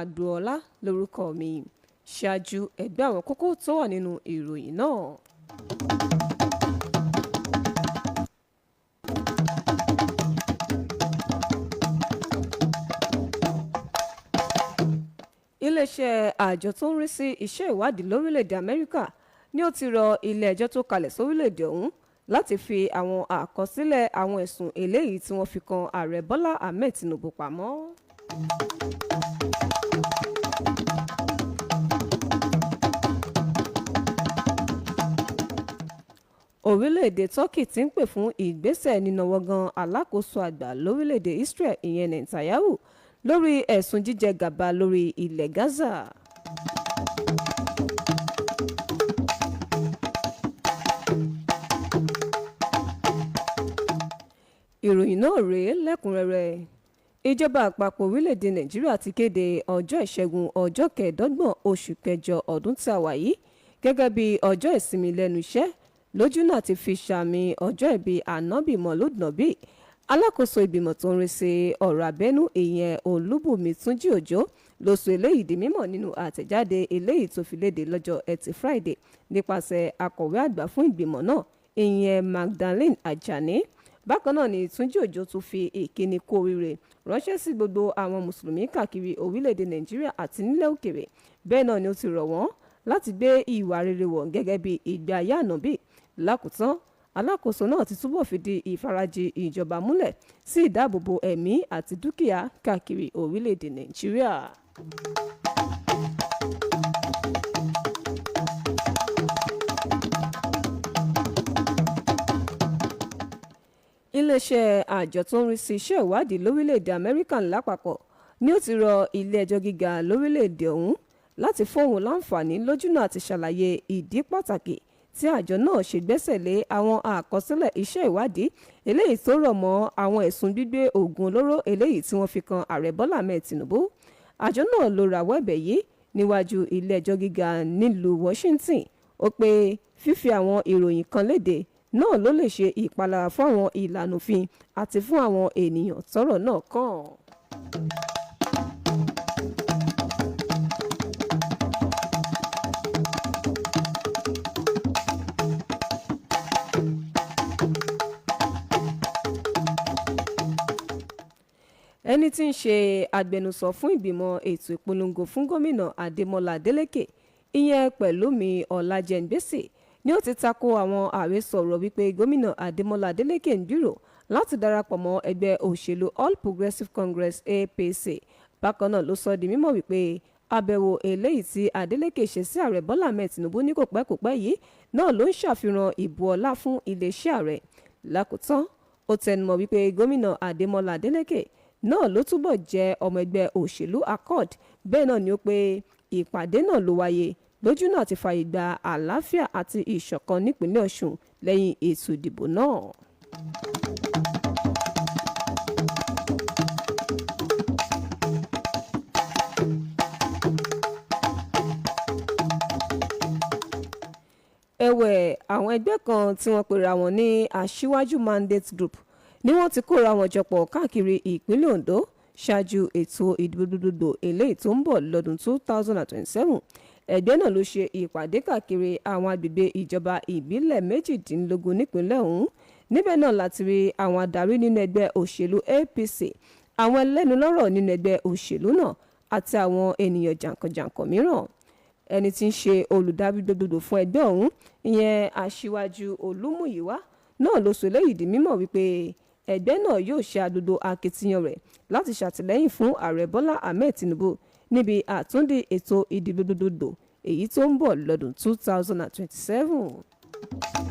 Agboola lórúkọ mi. Ṣáájú ẹgbẹ́ àwọn kókó tó wà nínú ìròyìn náà. Iléeṣẹ́ àjọ tó ń rí sí iṣẹ́ ìwádìí lórílẹ̀‐èdè Amẹ́ríkà ni ó ti rọ ilé-ẹjọ́ tó kalẹ̀ sórílẹ̀‐èdè ọ̀hún láti fi àwọn àkọsílẹ̀ àwọn ẹ̀sùn eléyìí tí wọ́n fi kan Ààrẹ Bọ́lá Ahmed Tinubu pamọ́. Orílẹ̀-èdè Turkey ti ń pè fún ìgbésẹ̀ nínàwọ́gan alákòóso àgbà lórílẹ̀-èdè Israel ìyẹn Netanyahu lórí ẹ̀sùn jíjẹ gàba lórí ilẹ̀ Gaza. Ìròyìn náà rèé lẹ́kùnrẹ́rẹ́. Ìjọba àpapọ̀ orílẹ̀-èdè Nàìjíríà ti kéde ọjọ́ Ìṣẹ́gun, ọjọ́ 25 oṣù kẹjọ ọdún tí a wà yìí gẹ́gẹ́ bí ọjọ́ ìsinmi lẹ́nu iṣẹ́ lójúnà àti fi sàmì ọjọ́ ìbí Ànábì Mọ̀lúd Nọ́bì. Alákòóso ìgbìmọ̀ tó ń rí sí ọ̀rọ̀ abẹ́nú ìyẹn Olúbùnmi Túnjí Òjó ló sọ eléyìí di mímọ̀ nínú àtẹ̀jáde eléyìí tó fi léde lọ́jọ́ Ẹtì Friday nípasẹ̀ akọ̀wé àgbà fún ìgbìmọ̀ náà ìyẹn Magdalene Ajani. Bákan náà ni Túnjí Òjó tún fi ìkíni kú oríire ránṣẹ́ sí gbogbo àwọn mùsùlùmí káàkiri orílẹ̀-èdè Nàìjíríà àti nílẹ̀ òkèèrè. Bẹ́ẹ̀ náà ni ó ti rọ̀ wọ́n láti gbé ìwà rere wọ̀ gẹ́gẹ́ bí ìgbé ayé Ànábì. Lákòótán, alákòóso náà ti túbọ̀ fìdí ìfarajì ìjọba múlẹ̀ sí ìdáàbòbò ẹ̀mí àti dúkìá káàkiri orílẹ̀-èdè Nàìjíríà. Iléeṣẹ́ àjọ tó ń rí sí iṣẹ́ ìwádìí lórílẹ̀-èdè Amẹ́ríkà lápapọ̀ ni ó ti rọ ilé-ẹjọ́ gíga lórílẹ̀-èdè ọ̀hún láti fóun láǹfààní lójúnà àti ṣàlàyé ìdí pàtàkì tí àjọ náà ṣe gbẹ́sẹ̀ lé àwọn àkọsílẹ̀ iṣẹ́ ìwádìí eléyìí tó rọ̀ mọ́ àwọn ẹ̀sùn gbígbé oògùn olóró eléyìí tí wọ́n fi kan Ààrẹ Bọ́lá Ahmed Tinubu. Àjọ náà ló rawọ́ ẹ̀bẹ̀ yìí níwájú ilé-ẹjọ́ gíga nílùú Washington. Ó pé fífi àwọn ìròyìn kan léde náà ló lè ṣe ìpalára fún àwọn ìlànà òfin àti fún àwọn ènìyàn tọ́rọ̀ náà kàn. Ẹni tí ń ṣe agbẹnusọ fún ìgbìmọ̀ ètò ìpolongo fún gómìnà Adémọ́lá Adélékè ìyẹn Pẹ̀lúmi Ọlájẹ́ngbèsì ni ó ti tako àwọn àhesọ ọ̀rọ̀ wípé gómìnà Adémọ́lá Adélékè ń gbèrò láti darapọ̀ mọ́ ẹgbẹ́ òṣèlú All Progressives Congress APC. Bákan náà ló sọ di mímọ̀ wípé àbẹ̀wò eléyìí tí Adélékè ṣe sí Ààrẹ Bọ́lá Ahmed Tinubu ní kòpẹ́kòpẹ́ yìí náà ló ń ṣàfihàn ìbò ọlá fún iléeṣẹ́ ààrẹ. Lákòótán, ó tẹnumọ́ wípé gómìnà Adémọ́lá Adélékè náà ló túbọ̀ jẹ́ ọmọ ẹgbẹ́ òṣèlú Accord. Bẹ́ẹ̀ náà ni ó pé ìpàdé náà ló wáyé lójúnà àti fààyè gba àlàáfíà àti ìṣọ̀kan nípìnlẹ̀ Ọ̀ṣun lẹ́yìn ètò ìdìbò náà. Ẹ̀wẹ̀, àwọn ẹgbẹ́ kan tí wọ́n pera wọn ní Aṣíwájú Mandate Group ni wọ́n ti kóra wọn jọpọ̀ káàkiri ìpínlẹ̀ Ondo ṣáájú ètò ìdìbò gbogbogbò eléyìí tó ń bọ̀ lọ́dún 2027. Ẹgbẹ́ náà ló ṣe ìpàdé káàkiri àwọn agbègbè ìjọba ìbílẹ̀ 18 nípìnlẹ̀ ọ̀hún. Níbẹ̀ náà láti rí àwọn adarí nínú ẹgbẹ́ òṣèlú APC, àwọn ẹlẹ́nulọ́rọ̀ nínú ẹgbẹ́ òṣèlú náà àti àwọn ènìyàn jàǹkànjàǹkàn mìíràn. Ẹni tí ń ṣe olùdarí gbogbogbò fún ẹgbẹ́ ọ̀hún ìyẹn Aṣíwájú Olúmúyìwá náà ló sọ eléyìí di mímọ̀ wípé ẹgbẹ́ náà yóò ṣe àdodo akitiyan rẹ̀ láti ṣàtìlẹ́yìn fún Ààrẹ Bọ́lá Ahmed Tinubu níbi àtúndì ètò ìdìbò gbogbogbò èyí tó ń bọ̀ lọ́dún 2027.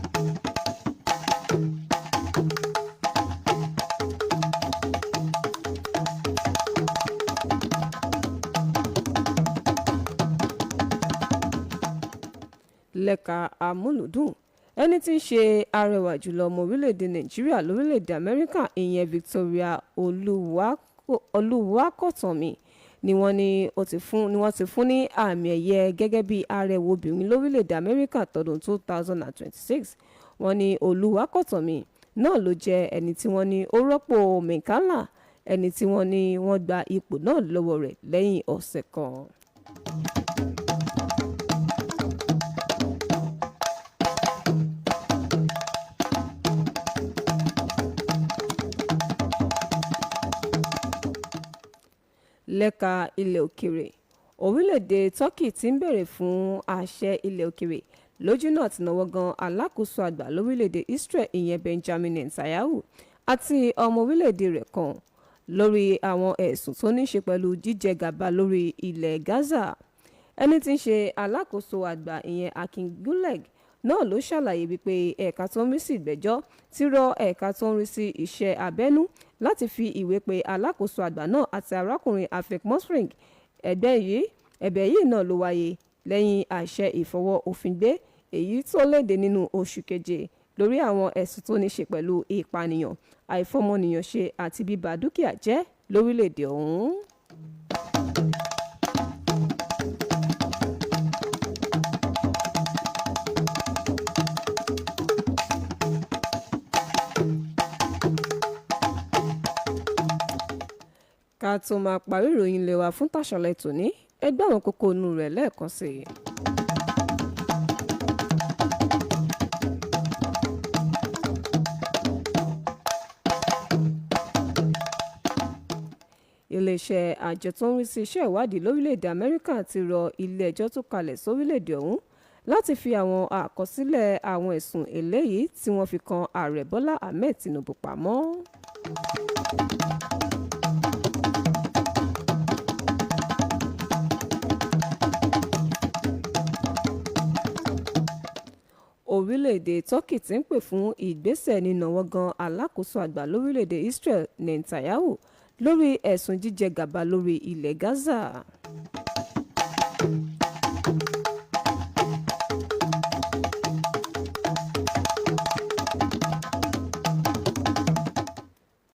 Lẹ́ka amúlùúdùn, ẹni tí ń ṣe arẹwà jùlọ ọmọ orílẹ̀-èdè Nàìjíríà lórílẹ̀-èdè Amẹ́ríkà ìyẹn Victoria Olúwakọ̀tànmí ni wọ́n ní ó ti fún ni wọ́n ti fún ní àmì ẹ̀yẹ gẹ́gẹ́ bí arẹwà obìnrin lórílẹ̀-èdè Amẹ́ríkà tọdún 2026. Wọ́n ní Olúwakọ̀tànmí náà ló jẹ́ ẹni tí wọ́n ní ó rọ́pò Mekala ẹni tí wọ́n ní wọ́n gba ipò náà lọ́wọ́ rẹ̀ lẹ́yìn ọ̀sẹ̀ kan. Lẹ́ka ilẹ̀ òkèrè, orílẹ̀-èdè Turkey ti ń béèrè fún àṣẹ ilẹ̀ òkèrè lójúnà àti náwó gan alákòóso àgbà lórílẹ̀-èdè Israel ìyẹn Benjamin Netanyahu àti ọmọ orílẹ̀-èdè rẹ̀ kan lórí àwọn ẹ̀sùn tó ní ṣe pẹ̀lú jíjẹ gàba lórí ilẹ̀ Gaza. Ẹni tí ń ṣe alákòóso àgbà ìyẹn Akin Gulek náà ló ṣàlàyé wípé ẹ̀ka tó ń rí sí ìgbẹ́jọ́ ti rọ ẹ̀ka tó ń rí sí iṣẹ́ abẹ́nú láti fi ìwé pe alákòóso àgbà náà àti arákùnrin Afek Mosring. Ẹ̀bẹ̀ yìí náà ló wáyé lẹ́yìn àṣẹ ìfọwọ́ òfin gbé èyí tó léde nínú oṣù keje lórí àwọn ẹ̀sùn tó ní ṣe pẹ̀lú ìpànìyàn, àìfọmọnìyàn ṣe àti bíba dúkìá jẹ́ lórílẹ̀‐èdè ọ̀hún. Ká tó máa parí ìròyìn ilé wa fún tàṣálẹ́ tòní, ẹ gbọ́ àwọn kókó inú rẹ̀ lẹ́ẹ̀kan sí i. Iléeṣẹ́ àjọ tó ń rí sí iṣẹ́ ìwádìí lórílẹ̀‐èdè Amẹ́ríkà ti rọ ilé-ẹjọ́ tó kalẹ̀ sórílẹ̀‐èdè ọ̀hún láti fi àwọn àkọsílẹ̀ àwọn ẹ̀sùn eléyìí tí wọ́n fi kan Ààrẹ Bọ́lá Ahmed Tinubu pamọ́. Orílẹ̀-èdè Turkey ti ń pè fún ìgbésẹ̀ nínáwó gan alákòóso àgbà lórílẹ̀-èdè Israel Netanyahu lórí ẹ̀sùn jíjẹ gàba lórí ilẹ̀ Gaza.